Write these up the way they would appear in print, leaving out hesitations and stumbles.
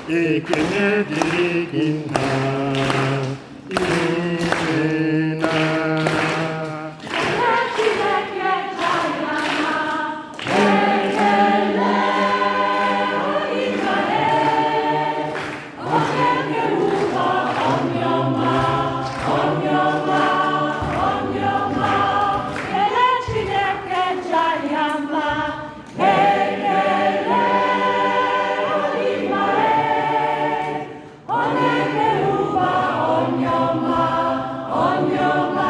Ekele dịrị gị, nna, imela. Kelee Chineke, jaa ya mma. Onye kere ụwa, onye ọma, onye ọma, onye ọma. Kelee Chineke, jaa ya mma. Ekele Olimae. Onye kere ụwa, onye ọma, onye ọma,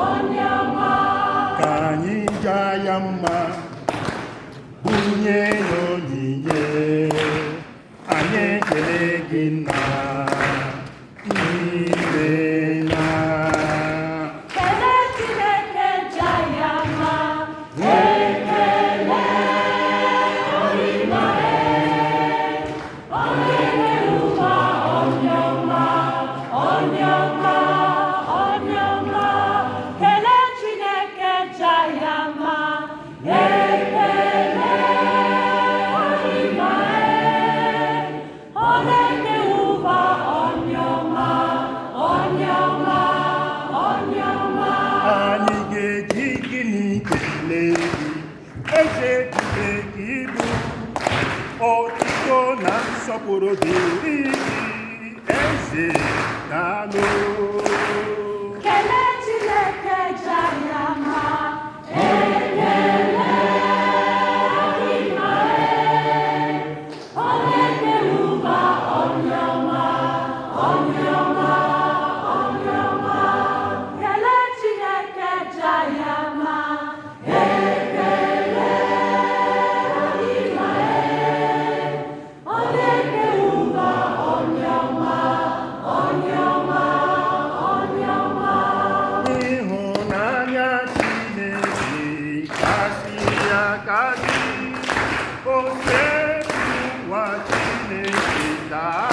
onye ọma. Ka anyị jaa ya mma, bunye ya onyinye. Anyị ekele gị, nna, imela. Kelee Chineke, jaa ya mma. Ekele Olimae. Onye kere ụwa, onye ọma, onye ọma, onye ọma. Kelee Chineke, jaa ya mma. Ekele Olimae. Onye kere ụwa, onye ọma, onye ọma, onye ọma. Anyị ga-eji gịnị kelee gị, eze ebube ka ịbụ? Otito na nsọpụrụ dịrị gị, eze, daalụ. Kelee Chineke, jaa ya mma. Ekele Olimae. Onye kere ụwa, onye ọma, onye ọma, onye ọma. Kelee Chineke, jaa ya mma. Ekele Olimae. Onye kere ụwa, onye ọma, onye ọma, onye ọma. Ịhụnanya Chineke kasị akasị, ose ụwa Chineke daalụ.